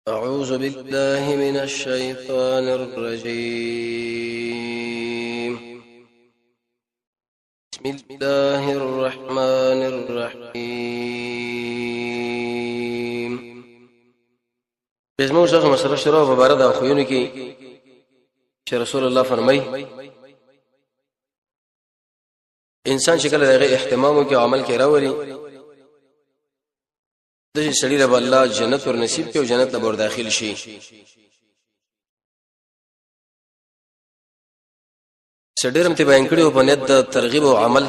أعوذ بالله من الشيطان الرجيم. بسم الله الرحمن الرحيم. زموږ څخه مسله شروع په بار د خوینو کې چې رسول الله فرمایي، انسان چې کله دغه اهتمام وکړي، عمل کې راولي، د سړي له الله جنت ور نصیب کړي او جنت ته ور داخل شي. سړیرم ته بیان کړي او په نیت د ترغیب او عمل.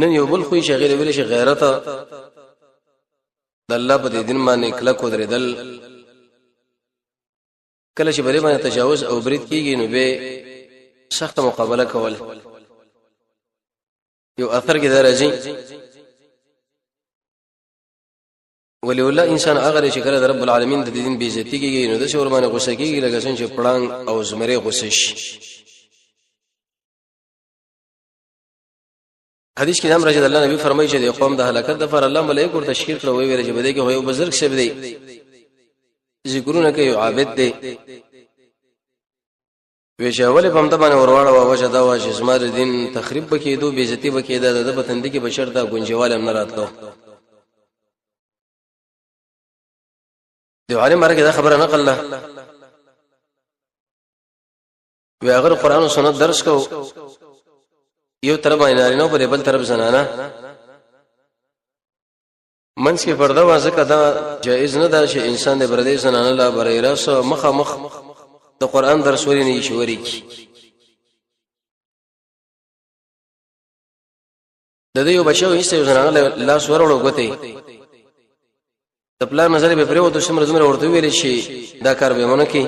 نن یو بل خو چې غیر ویل شي، غیرت د الله په دې دین باندې کلک ودرېدل. کله چې بلې باندې تجاوز او برید کیږي، نو به سخت مقابله کول. یو اثر کې درځي، ولی الله انسان هغه چې کله د رب العالمین د دین بیزتی کیږي، نو د شور باندې غوسه کیږي، لکه څنګه چې پړنګ او زمری غوسه شي. حدیث کې نام راځي، الله نبی فرمایي چې د قوم د هلاکت د فر الله ملائکه ورته تشکیل کړو، وی ویل چې بده کې یو بزرگ شپ دی، ذکرونه کوي، عابد دی. وی چې اول په همده باندې ورواړه وجه دا وا چې زما د دین تخریب بکیدو، بیزتی بکیده، د پتند کې بشر دا ګنجواله هم نه راتلو. د عالم مرګ دا خبره نقل ده. وی اگر قران او سنت درس کو، یو طرف باندې نارینه، په بل طرف زنانه، منځ کې پرده وه، ځکه دا جایز نه ده چې انسان د پردې زنانه لا برای راس مخه مخ د قران درس وري نه شي وري کی. د دې یو بچو هیڅ یو زنانه لاس ورولو غوته د پلان نظر به پریوتو، شمر زمره ورته ویل شي دا کار به مونږ کې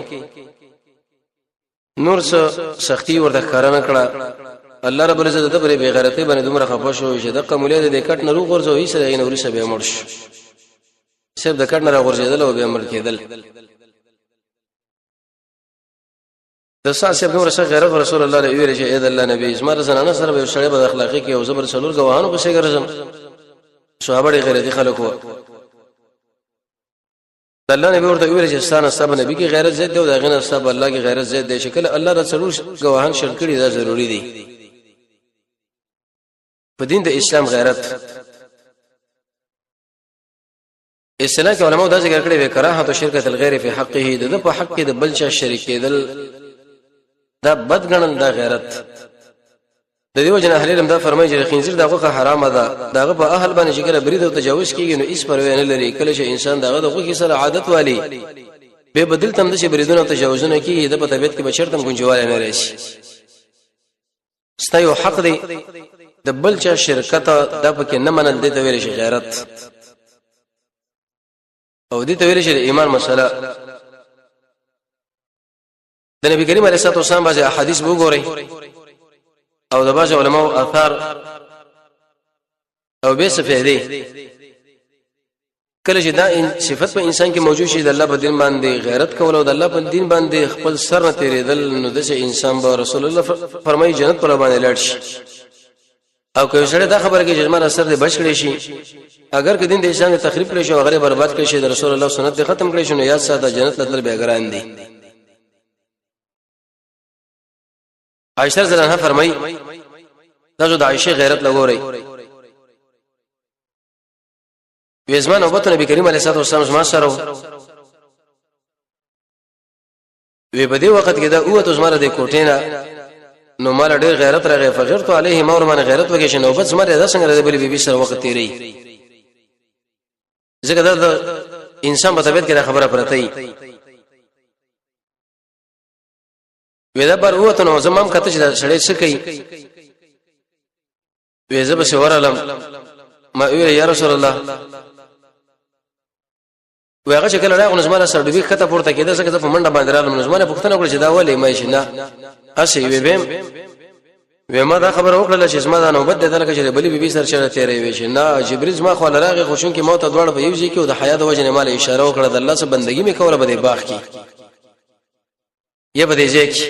نور څه سختی ورته ښکاره نه کړه. الله رب العزت د پرې بغیرتۍ باندې دومره خفه شو چې د قمولې د کټ نه روغورځو، هیڅ دغه نه ورسره به مړ شو. صرف د کټ نه راغورځېدل او به مړ کېدل. د ساسه ابن رسول غیرت رسول الله علیه ویل چې اې د الله نبی، زما زنانه سره به سړی بد اخلاقی کې او زبر څلور گواهانو پسې ګرځم. صحابه ډېر غیرتي خلک وو. الله نبی ورته ویل چې ستانه سب نبی کې غیرت زیات دی او دا غنه سب الله کې غیرت زیات دی، چې کله الله را څلور گواهان شر کړي، دا ضروری دی په دین د اسلام غیرت. اصطلاح کې علماء دا ذکر کړی وی کراهت شرکت الغیر فی حقه، د په حق کې د بل چا شریک کېدل دا بد ګڼل، دا غیرت. د دیو جن اهل علم دا فرمایي چې خنزیر د غوښه حرامه ده، دغه په اهل باندې چې کله برید او تجاوز کیږي نو هیڅ پروا نه لري. کله چې انسان دغه د غوښې سره عادت والی به بدل تم د چې بریدونه او تجاوزونه کیږي، د په طبیعت کې بشرتم ګنجواله نه راشي. ستا یو حق دی، د بل چا شرکت دا پکې نه منل، دي ته ویل شي غیرت او دې ته ویل شي ایمان مسله. د نبی کریم علیه الصلاه والسلام بعض احادیث وګورئ او د بعض علماو اثار او به څه فائدې. کله چې دا صفت په انسان کې موجود شي، د الله په دین باندې غیرت کول او د الله په دین باندې خپل سر نه تیرېدل، نو د انسان به رسول الله فرمایي جنت پر باندې لاړ شي. او که سره دا خبره کې چې زما سر دې بچ کړی شي، اگر که دین د اسلام تخریب کړی شي او غیر برباد کړی شي، د رسول الله سنت دې ختم کړی شي، نو یاد ساته جنت لتل به ګران دي. عائشہ رضی الله عنها فرمایي، دا د عائشه غیرت لګوري، وزمان او نبی کریم علیه الصلاه والسلام زما سره وی. په دې وخت کې دا اوته زما د کوټې نه، نو مال ډېر غیرت راغی، فغرت علیه، ما ور باندې غیرت وکړ چې نوبت زما د څنګه د بلې بیبي سره وخت تیری، ځکه دا د انسان په طبیعت کې دا خبره پرته وي. وی دا بر وته نو زمام کته چې دا سړی څه کوي. وی زه به ورالم، ما ویل یا رسول الله. وی هغه چې کله راغی نو زما سره ډوبې خطه پورته کېده، ځکه زه په منډه باندې رالم. نو زما پوښتنه وکړه چې دا ولې؟ ما شي نه اسی وی بهم. وی ما دا خبره وکړه چې زما دا نوبت دی، لکه چې بلی بیبي سره چیرې تیرې. وی چې نه، جبرئیل زما خو راغی، خو چونکه ما ته دواړه په یو ځای کې او د حیا د وجې نه مال اشاره وکړه، د الله سره بندگی مې کوله به باغ کې یا به دې ځای کې.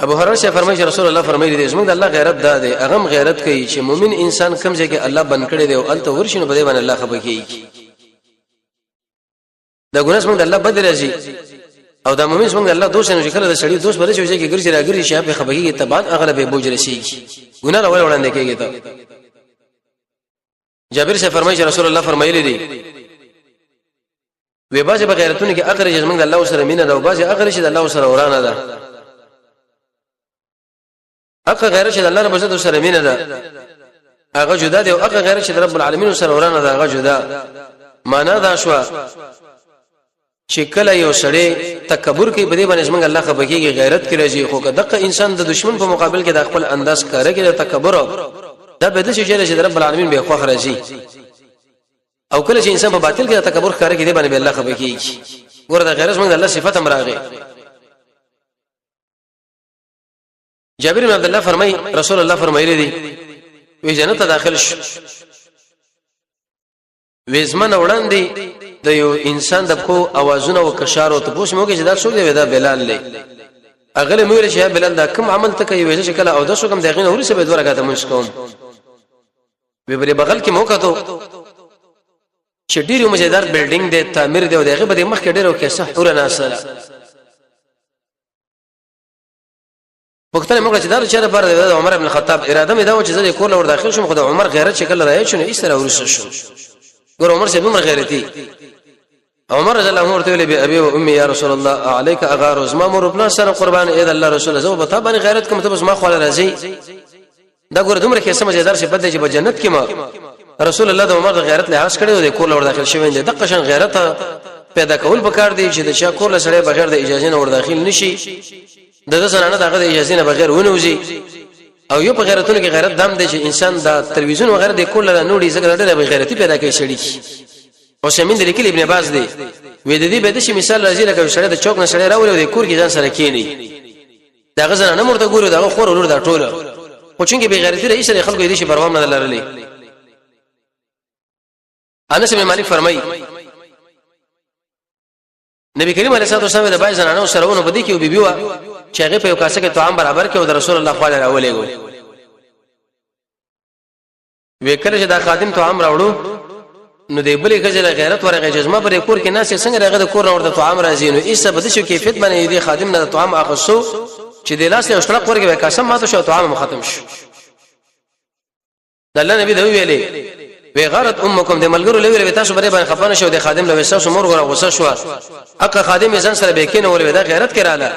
ابو هريره سے فرمایي چې رسول الله فرمایلی دی زموږ د الله غیرت دا دی هغه غیرت کوي چې مؤمن انسان کم ځای کې الله بند کړی دی او الته ورشي نو په دې باندې الله خبر کیږي. دا ګناه زموږ د الله بد راځي او دا مؤمن زموږ د الله دوست نه، چې کله د سړي دوست بل شي چې ګرځي را ګرځي شي په خبر کیږي، تبان اغلب به بوج رسیږي، ګناه راول وړاندې کیږي. ته جابر سے فرمایي چې رسول الله فرمایلی دی وی بعضې په غیرتونو کې اغره چې زمونږ د الله سره مینه ده او بعضې اغره چې د الله سره ورانه ده. هغه غیرت چې د الله رب عزت سره مینه ده هغه جدا دی، او هغه غیرت چې د رب العالمین سره ورانه ده هغه جدا. معنا دا شو چې کله یو سړی تکبر کوي، په دې باندې زمونږ الله خپه کیږي، غیرت کې راځي، خو که دغه انسان د دشمن په مقابل کې د خپل انداز کار کوي د تکبر، دا به د شي چې رب العالمین به خوښ راځي. او کله چې انسان په باطل کې د تکبر ښکار کوي، دی باندې به الله خپه کیږي. ګوره، د غیرت موږ د الله صفت هم راغی. جابر بن عبد الله فرمای، رسول الله فرمایلی دی وی جنت ته داخل شو، وی زمن وړاندې د یو انسان د پخو اوازونه او کشارو ته پوښتنه وکړي چې دا څوک دی؟ دا بلال دی. اغله مې ویل چې بلال، دا کوم عمل ته کوي؟ ویل چې کله او د څوک هم دغه نه ورسې به دوه رکعاته مونږ کوم. وی بری بغل کې موقع ته چې ډیر مزیدار بلډینګ دی، تعمیر دی، او دغه به مخ کې ډیرو کې صح حور نه سره. پښتنه موږ چې دا چیرې پر د عمر ابن خطاب اراده مې دا و چې زه د کور لور داخل شم، خو د عمر غیرت شکل راځي شنو ایسره ورسره شو. ګور عمر سي دومره غیرتی. عمر رضی الله عنه ورته ویل به ابي و امي يا رسول الله عليك اغار، زما مور خپل سره قربان اې د الله رسول، زه به تا باندې غیرت کوم، ته بس ما خو راځي. دا ګور دومره کې سمجدار صفت دی چې په جنت کې ما رسول الله د عمر د غیرت لحاظ کړی او د کور لور داخل شوی دی. د قشن غیرت پیدا کول پکار دی چې د چا کور له سړی بغیر د اجازه نه ور داخل نشي، د ده زنانه دغه د اجازه نه بغیر ونوځي. او یو په غیرتونو کې غیرت دم دی چې انسان دا تلویزیون وغیرہ د کور لره نوړي، ځکه ډېر به غیرتی پیدا کوي سړی. او سمین د لیکل ابن باز دی وې د دې به د شي مثال راځي لکه سړی د چوک نه سړی راولي او د کور کې ځان سره کینی، دا غزنه نه مرته ګوري، دا خور ورور دا ټوله، خو چونګې به غیرتی رئیس لري، خلکو دې شي پروا نه لرلې. انس بن مالک فرمایي، نبی کریم علیه الصلاه والسلام د بای زنانو سره ونه بدی کې بیبي وا چې هغه په یو کاسه کې طعام برابر کې او د رسول الله خواله راولېګو. وکړه چې دا خادم طعام راوړو، نو دی بلې خزه له غیرت ورغه چې زما پر کور کې ناس څنګه راغله د کور ورته طعام راځي؟ نو ایسه بد شو کیفیت باندې دی خادم نه طعام اخصو چې د لاس له شړق ورګه قسم ماته شو، طعام ختم شو. د الله نبی دا ویلې وی غرت امکم، د ملګرو لوي لوي تاسو بری باندې خپانه شو، د خادم له وسه مور غره غوسه شو، اقا خادم ځان سره به کینه ولې دا غیرت کراله.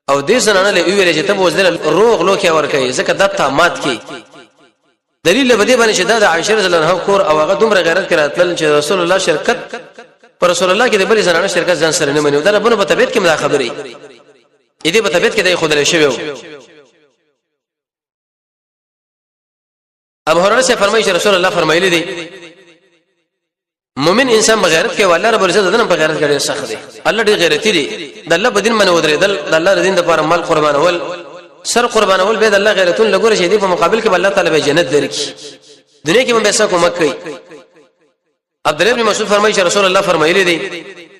او دې زنانه له ویلې چې ته بوزدل روغ لوکه ور کوي، ځکه دا تا مات کی. دلیل به دې باندې چې دا د عائشه رضی الله عنها کور او هغه دومره غیرت کړه چې رسول الله شرکت پر رسول الله کې د بلې زنانه شرکت ځان سره نه مني. دا بنو په طبيعت کې دا خبرې دې په طبيعت کې د خودل شوی. ابو هريره سے فرمایي چې رسول الله فرمایلی دي، مؤمن انسان بغیرت کې الله رب العزت دنه بغیرت کې ډېر سخت دی. الله ډېر غیرتی دی، د الله په دین باندې ودرېدل، د الله د دین لپاره مال قربانول، سر قربانول، به د الله غیرتون لګور شي دی، په مقابل کې الله تعالی به جنت درکړي، دنیا کې به پیسې کومک کوي. عبد الله بن مسعود فرمایي چې رسول الله فرمایلی دی،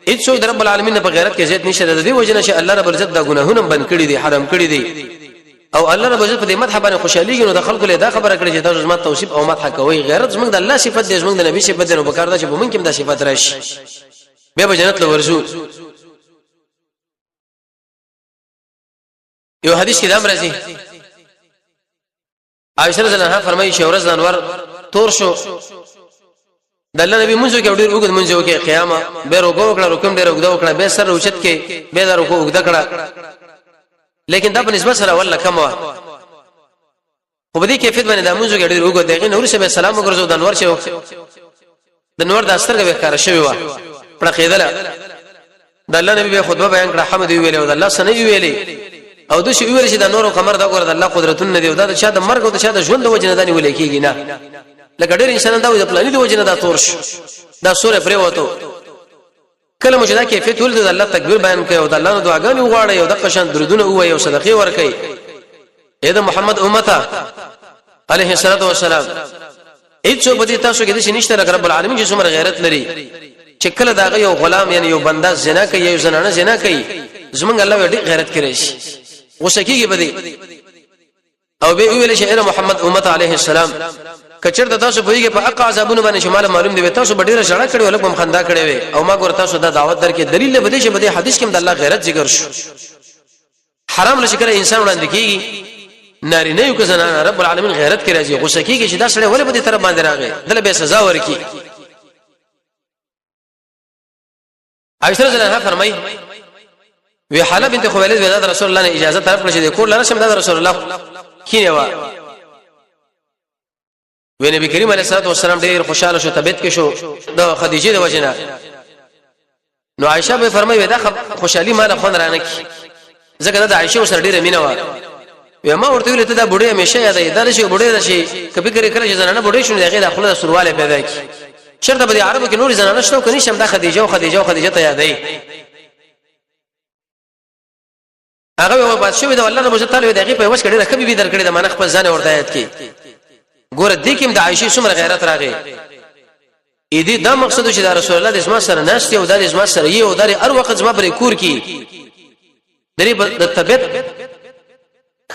هیڅ څوک د رب العالمین په غیرت کې زیات نشته، د دې وجه نه چې الله رب العزت دا ګناهونه بند کړی دي، حرام کړی دي، او الله رب العزت په دې مدح باندې خوشاليږي. نو د خلکو له دا خبره کړې چې تاسو زما توصیف او مدح کوي، غیرت زموږ د الله صفت دی، زموږ د نبی صفت دی، نو په کار ده چې په موږ کې دا صفت راشي، بیا به جنت له ورځو. یو حدیث کې دا راځي، عائشه رضی الله عنها فرمایي چې ورځ انور تور شو، د الله نبی مونږ کې ډېر وګد مونږ کې قیامه به رکوع وکړه، رکوع ډېر وګد وکړه، به سر اوچت کې به دا رکوع وګد کړه، لیکن دا په نسبت سره ولا کم و، خو په دې کیفیت باندې د مونږ کې ډېر وګد دغه نور سره سلام وګرځو، د انور چې د نور د سترګې به ښکار شوی و پړقېدله. د الله نبی به خطبه بیان کړه، حمد ویلې او د الله سنه ویلې، او د شی ویل چې د نور او قمر دا ګور د الله قدرتونه دی، او دا د چا د مرګ او د چا د ژوند د وجه نه دی نیول کیږي نه، لکه ډېر انسانان دا د پلاني د وجه نه دا تور شو، دا سورې پرې وته. کله مو چې دا کیفیت ولید، د الله تکبیر بیان کوي او د الله نه دعاګانې وغواړي او د قشان درودونه ووایي او صدقې ورکړي. اې د محمد امته علیه الصلاۃ والسلام، هیڅ په دې تاسو کې د شي نشته لکه رب العالمین چې څومره غیرت لري، چې کله دا یو غلام یعنی یو بنده زنا کوي، یو زنانه زنا کوي، زمونږ الله ډېر غیرت کوي شي. غوسه کیږي بده او به ویل شي اے محمد امت علیه السلام کچر تاسو پوهیږئ په اقا عذابونو باندې شمال معلوم دی تاسو به ډیره ژړا کړې ولکه هم خندا کړې وي او ما ګور تاسو دا دعوت درکې دلیل به دې چې په حدیث کې د الله غیرت ذکر شو. حرام لشي کله انسان وړاندې کیږي، نارینه یو که زنانه، رب العالمین غیرت کې راځي، غوسه کیږي چې دا سړی ولې په دې طرف باندې راغی، دله به سزا ورکي. عائشہ رضی الله عنها فرمایي، وی حاله بنت خویلد وی دا رسول الله نه اجازه طرف کړ چې د کور لره شم، دا رسول الله کینه وا. وی نبی کریم علیه الصلاه والسلام ډیر خوشاله شو، طبيعت کې شو د خدیجه د وجنه. نو عائشه به فرمایي، دا خوشحالي مال خون رانه کی، ځکه دا عائشه سره ډیره مینه و. وی ما ورته ویل، ته دا بډې همیشه یادې، دا شي بډې شي کبي کړي، کله چې زنانه بډې شونه دغه د خپل سرواله پیدا کی. چرته به عربو کې نور زنانه شته کني شم، دا خدیجه او خدیجه او خدیجه ته یادې. هغه یو بادشاہ د الله رب عزت تعالی دغه په وس کړي، رکبي به درکړي، د معنی خپل ځان ورته آیات کې ګوره. دې کې د عائشې څومره غیرت راغی. اې دې دا مقصد چې دا رسول الله د زما سره ناشته او د زما سره یو د هر وخت زما پر کور کې درې د طبيعت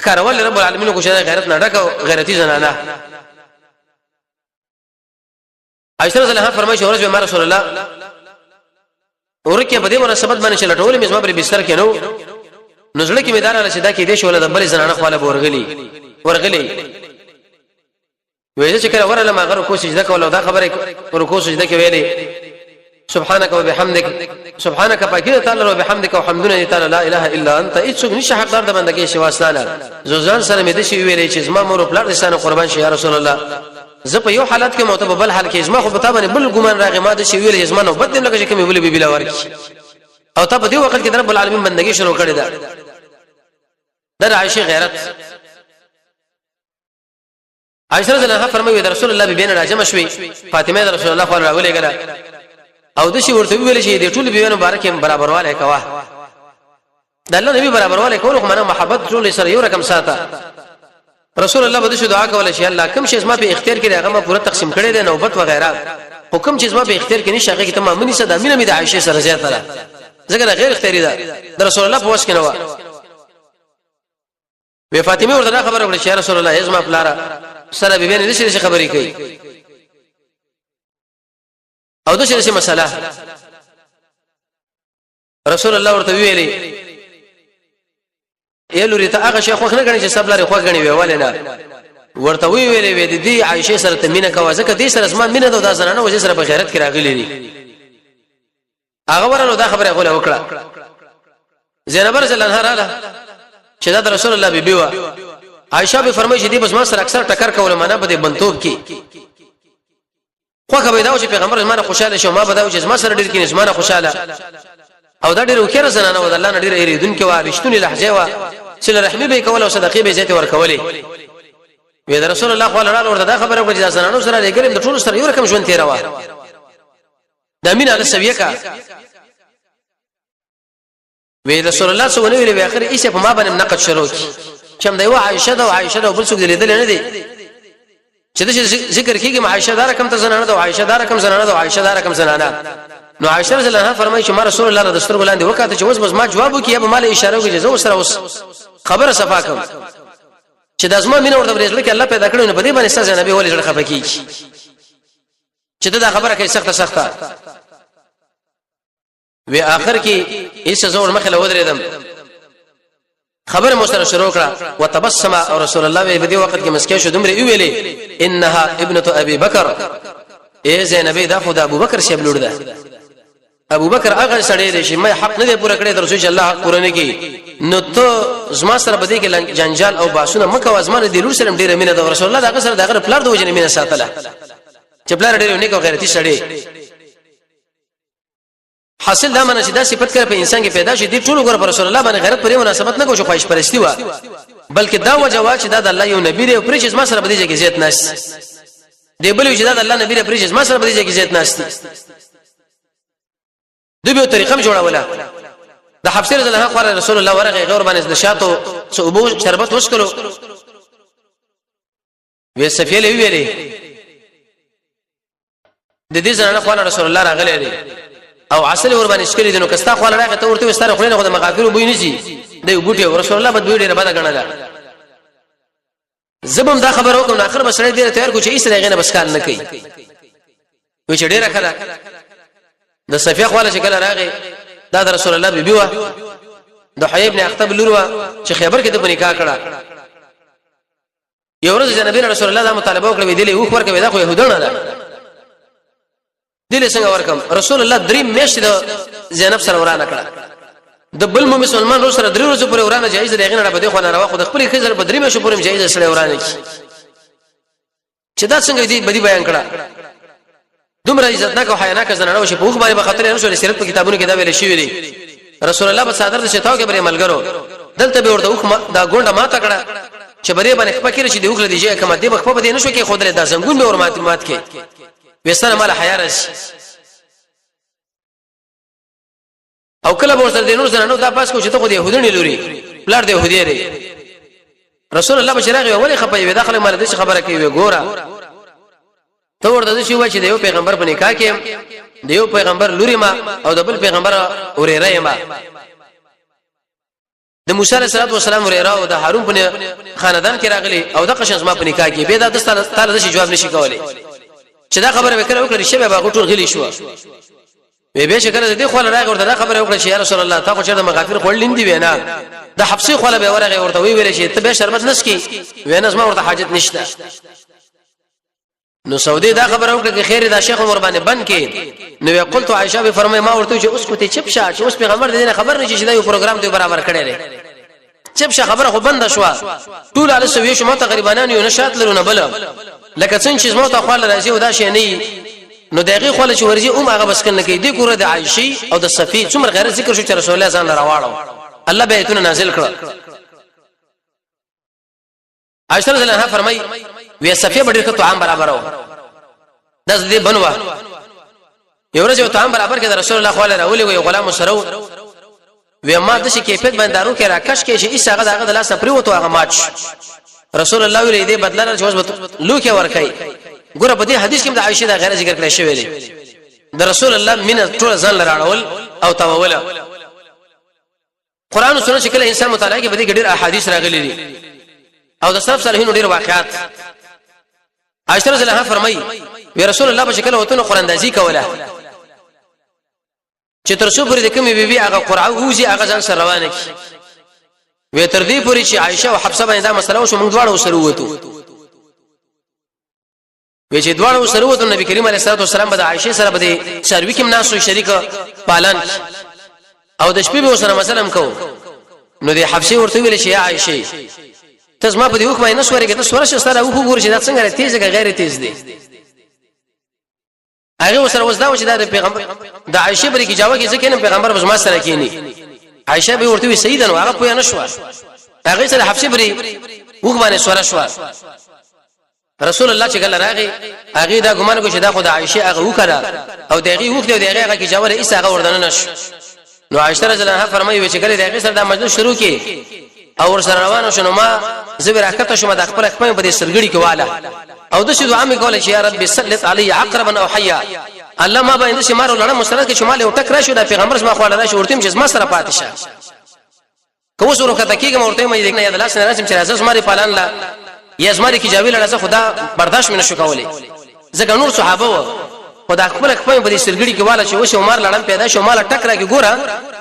کارول رب العالمین کو چې غیرت نه ډکه غیرتی زنانه. عائشہ رضی الله عنها فرمایي چې ورځ به ما رسول الله ورکه په دې مناسبت باندې چې لټولې مې، زما پر بستر کې نو نو زړه کې مې دار چې دا کې دې شول د بلې زنانه خواله ورغلی ورغلی. وې چې کله ورله ما غره کو سجده کوله، دا خبره رکوع سجده کې ویلې، سبحانك وبحمدك، سبحانك پاکی تعالی، وبحمدك وحمدنا تعالی، لا اله الا انت، هیڅ نشه حقدار د بندګۍ سوا ستانه. زوزان سره مې د شی ویلې چې زما مور پلار دې ستانه قربان شي یا رسول الله، زه په یو حالت کې موته په بل حال کې، زما خو په تابانه بل ګمان راغی. ما د شی ویلې زما نو بد لکه چې کومې بل بي بلا ورکی او ته په دې وخت کې رب العالمین بندګي شروع کړې ده. د عائشه غیرت. عائشه رضی الله عنها فرمایي، د رسول الله بیبیان راجم شوي، فاطمه د رسول الله خو راولې غلا او د شي ورته ویل شي د ټول بیبیانو مبارک برابرواله کوه. د الله نبی برابرواله کول خو معنا محبت ټول سره یو رقم ساته. رسول الله به دعا کوله چې الله کوم شي زما په اختیار کې هغه ما پوره تقسیم کړی دی، نوبت وغیرہ، حکم چې زما په اختیار کې نشه هغه کې ته مامونی سره د مینه مې د عائشه سره زیاته ده، ځکه غیر اختیاري ده، د رسول الله په وس کې نه و. وی فاطمه ورته دا خبره وکړه چې رسول الله زما پلاره سره به نه شي خبرې کوي او د شي مسله. رسول الله ورته ویلي، یلوري ته هغه شیخ خوښ نه غني چې سب لري خوښ غني. ویول نه ورته وی ویلې، وی د دې عائشه سره ته مینه کوه، ځکه دې سره زما مینه ده، دا زنانه وځي سره په غیرت کې راغلي دي. هغه ورنه دا خبره غوله وکړه. زینب رضی الله عنها رااله چې دا رسول الله بیبي و. عائشه به فرمایي چې دې بس ما سره اکثر ټکر کوله، معنا په دې بنتوب کې خوخه به دا چې پیغمبر زمانه خوشاله شو، ما به دا چې زما سره ډیر کې زمانه خوشاله. او دا ډیر وکړه زنانه و، د الله نه ډیر ایریدونکو و، رښتونی لهجه و، چې رحمی به کوله او صدقې به زیات ورکولې. وی د رسول الله خو لاله ورته دا خبره وکړه چې زنانو سره لګرم د ټولو سره یو رقم ژوند تیروا، دا مینه له سویه کا. وی رسول الله صلی الله علیه ویل، اخر ایسه په ما باندې نقد شروع کی چې هم د یو عائشه ده او عائشه ده، بل څوک لیدل نه دي چې د ذکر کیږي عائشه دار کم ته زنانه ده، عائشه دار کم زنانه ده، عائشه دار کم زنانه. نو عائشه رضی الله عنها فرمایي چې ما رسول الله د سترګو لاندې وکاته چې اوس بس ما جواب وکړي، به مال اشاره وکړي چې زه اوس سره اوس خبره صفا کوم چې د ازما مینه ورته ورزل کې الله پیدا کړو، نو په دې باندې سزا نبی ولې زړه خفه کیږي چې دا خبره کوي سخته سخته. وی آخر کې ایسه زور مخه له ودرېدم، خبره مو سره شروع کړه، وتبسم او رسول الله په دې وخت کې مسکه شو، دومره ویلې، انها ابنه ابي بکر، اے زینب دا خو د ابو بکر شیب لور ده. ابو بکر هغه سړی دی چې ما حق نه دی پوره کړی، تر څو چې الله حق پوره نه کړي نو ته زما سره بده کې جنجال او باسونه مکه. وازمانه د لور سره ډیره مینه ده، رسول الله دغه سره دغه پلار د وجنه مینه ساتله چې پلار ډیر نیک او غیرتی سړی. حاصل دا معنی چې دا صفت کړه په انسان کې پیدا شي، د ټولو ګور پر رسول الله باندې غیرت پرې مناسبت نه کوي چې خواهش پرستی و، بلکې دا وجه وا چې دا د الله یو نبی دی او پرې چې ما سره بده کې زیات ناس دی، بل چې دا د الله نبی دی پرې چې ما سره بده کې زیات ناس دی. دوی به طریقه جوړوله. د حفصه رضی الله عنها رسول الله ورغه غور باندې د شاتو څو شربت وسکلو. وی صفیه له ویلې، د دې زنانه خو رسول الله راغلی دی او عسل ور باندې شکلې دي، نو کستا خو راغی ته ورته ستاره خلینو خو د مغافر بوی نه شي دی بوټي. رسول الله بد بوی ډیره بده غنله. زبم دا خبر وکم، اخر به سړی ډیر تیار کو چې ایس دغه نه بس کار نه کوي. وی چې ډیره کړه د صفیه خواله چې کله راغی، دا د رسول الله بیبي و، د حیی ابن اخطب لور و چې خیبر کې د نکاح کړه. یو ورځ چې نبی رسول الله دا مطالبه وکړه، وی دلی وخ ورکوي، دا خو يهودانه ده، دلی څنګه ورکم؟ رسول الله درې میاشتې د زینب سره ورانه کړه. د بل مسلمان ورو سره درې ورځې پورې ورانه جایز دی، غنه په دې خو نه روا، خو د خپل خزر په درې میاشتې پورې جایز سره ورانه کی. چې دا څنګه دی بدی بیان کړه، دومره عزت نه کو حیا نه کزنه نو شي په خو باندې به خطر نه شو. سیرت په کتابونو کې دا ویل شوی دی، رسول الله په صادر د شتاو کې بری ملګرو دلته به ورته وخ دا ګونډه ما تکړه چې بری باندې خپل کې شي دی وخل دی چې کومه دی بخپه به نه شو کې خود له دا زنګون به ورمات مات کې وسره مال حیا راشي. او کله به ورسره د نور سره نو دا پاس کو چې ته خو د يهودنی لوري، پلار د يهودي لري. رسول الله بشراغه ولې خپه وي، داخله مال دې خبره کوي، ګوره ته ورته شي وای چې د یو پیغمبر په نکاح کې د یو پیغمبر لوري ما او د بل پیغمبر اورېره ما، د موسی علیه السلام ورېره او د هارون په خاندان کې راغلي او د قشن زما په نکاح کې به دا د تعالی د جواب نشي کولای. چې دا خبره وکړه وکړه شی به غټول غلی شو. وی به شکر دې خو راغی ورته دا خبره وکړه چې یا رسول الله، تا خو چې د مغافر خړلین دی وینا. د حفصي خو به ورغه ورته وی ویل چې ته به شربت نسکی وینا، زما ورته حاجت نشته. نو سعودي دا خبره وکړه چې خیر دا شیخ عمر باندې بند کې. نو قلت عائشه به فرمای ما ورته چې اوس کوته چپ شه، چې اوس پیغمبر دې خبر نه چې دا یو پروګرام دی برابر کړی دی. چپ شه، خبره خو بند شو. ټول علی سوي شو، ماته غریبانان یو نشات لرو نه بل، لکه څنګه چې زما ته خپل راځي او دا شی نه، نو دغه خپل چې ورځي او هغه بس کنه کې دې ګوره. د عائشې او د صفی څومره غیر ذکر شو چې رسول الله ځان راواړو، الله به ایتونه نازل کړ. عائشہ رضی الله عنها فرمای وی صفیه ډېر ښه طعام برابرو، داس دې بنوا. یو ورځ یو طعام برابر کړ، رسول الله خو راولې وی غلام سره وی ما د شي کیفیت باندې دارو کې راکش کې چې ایسه هغه دغه د لاس پریوتو، هغه ماچ. رسول الله ویلې دې بدل چې اوس لوکه ورکای. ګوره په دې حدیث کې د عائشه دا غیر ذکر کړی شوی دی. د رسول الله مینه ټول ځان لراړول او تاوله. قران او سنت چې کله انسان مطالعه کوي، په دې کې ډېر احادیث راغلي دي او د سلف صالحینو ډېر واقعات. عائشہ رضی الله عنها فرمایي وی رسول الله په شکل وتونو قران اندازي کوله چې تر څو پورې د کومې بیبي هغه قرعه ووزي هغه ځان سره روانه کی. وی تر دې پورې چې عائشه او حفصه باندې دا مسله وشو، موږ دواړه سره ووتو. وی چې دواړو سره وته، نبی کریم علیه الصلاه والسلام به د عائشه سره به د سروي کې ناسو شریک پالان او د شپې به سره مثلا کو. نو د حفصه ورته ویل چې یا عائشه، ته زما په دې وخت باندې نسورې کې ته سوره سره وخو ګور چې دا څنګه تیز که غیر تیز دی. هغه وسره وسدا و چې دا پیغمبر د عائشه بری کې جواب کې ځکه نه پیغمبر بس ما سره کینی. عائشه به ورته وی سیدن، هغه پوه نه شو. هغه سره حفصه بری وخت باندې سوره شو. رسول الله چې کله راغی، هغه دا ګمان کو چې دا خو د عائشه هغه وکړه او دغه وخت او دغه هغه کې جواب ایسه هغه وردن نش. نو عائشه رضی الله عنها فرمایي چې کله دغه سره دا مجلس شروع کی او ور سره روانو شنو، ما زه راکته شوم، د خپل خپل په دې سرګړي کې واله او د شي دعا مې کوله چې یا رب سلط علی عقربا او حیا، الله ما باندې چې مارو لړم مسلط کې شمال او ټک راشو، دا پیغمبر زما خو راشي ورته چې زما سره پاتې شه. که اوس ورکته کېږم ورته مې نه یاد لاس نه راشم چې راځه زما پالان لا یا زما کې جاویل راځه، خدا برداشت مې نشو کولای ځکه نور صحابه و. خدا خپل خپل په دې سرګړي کې والا چې وشه عمر لړم پیدا شو، مال ټک راکې. ګوره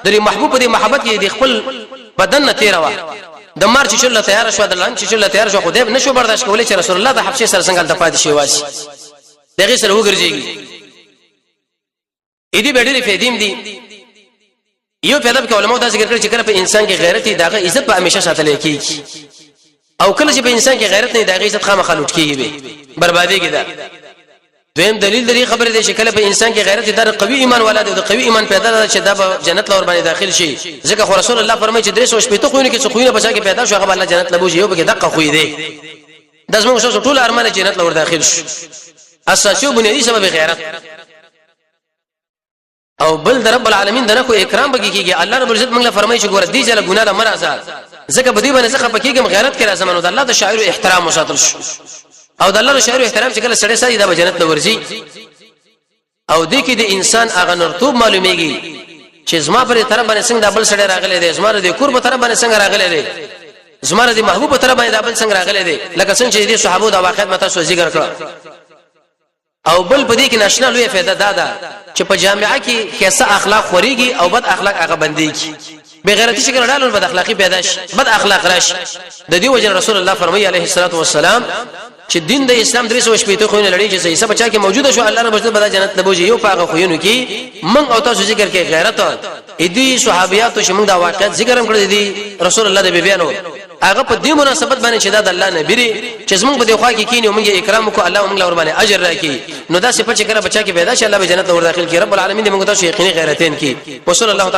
د محبوب په دې محبت کې د خپل بدن نه تیر وا، د مار چې شل تیار شو، د لړم چې شل تیار شو، خدای نشو برداشت کولای چې رسول الله د حبشه سره څنګه د پاتې شي واسي دغه سره وګرځيږي. اې دې ډېرې فائدې دي. یو پیدا کې علماء دا ذکر کړی چې کله په انسان کې غیرت دی، داغه عزت به همیشه ساتل کیږي، او کله چې په انسان کې غیرت نه، داغه عزت خامخا لوټ کیږي، به بربادي کې. ده دویم دلیل د دې خبرې دی چې کله په انسان کې غیرت در قوي ایمان والا دی، د قوي ایمان پیدا ده چې دا به جنت لور باندې داخل شي، ځکه خو رسول الله فرمایي چې درې سو شپېته خوونه کې څو خوونه بچا کې پیدا شو، هغه الله جنت لبوځي. یو به دقه خوې دی. د زموږ ټول ارمان جنت لور داخل شي، اساسي او بنیادی سبب غیرت. او بل د رب العالمین د نکو اکرام بګی کیږي. الله رب العزت موږ له فرمایي چې ګوره دې ځله ګناه له مرزه، ځکه په دې باندې څخه پکېږم غیرت کې راځم. نو د الله د شاعر احترام وساتل شو، او د الله د شاعر احترام چې کله سړی سړي دا به جنت ته ورځي. او دې کې د انسان هغه نرتوب معلومیږي چې زما پر طرف باندې څنګه بل سړی راغلی دی، زما د کور په طرف باندې څنګه راغلی دی، زما د محبوب په طرف باندې بل څنګه راغلی دی، لکه څنګه چې دې صحابو دا واقعیت متا سو ذکر کړ. او بل په دې کې ناشنا لوی فائدہ دا ده چې په جامعه کې کیسه اخلاق خوريږي او بد اخلاق هغه بنديږي. بغیرتی شکل ډالر بد اخلاقی پیدا شي، بد اخلاق راشي. د دې وجه رسول الله فرمایي عليه الصلاه والسلام چې دین د اسلام 360 خوونه لړۍ چې صحیح بچا کې موجوده شو، الله رب عزت بدا جنت لبوجي. یو پاغه خوینو کې من او تاسو ذکر کې غیرت اې صحابیات چې موږ دا واقعیت ذکر هم کړی دي رسول الله د بیبیانو هغه په دې مناسبت باندې چې دا د الله نبی دی چې زمونږ په دې خوا کې کینی او موږ اکرام وکړو، الله موږ ور باندې اجر راکړي. نو دا صفه چې کله بچا کې پیدا شي، الله به جنت ور داخل کړي. رب العالمین دې موږ تاسو یقیني غیرتین کړي. وصلی الله.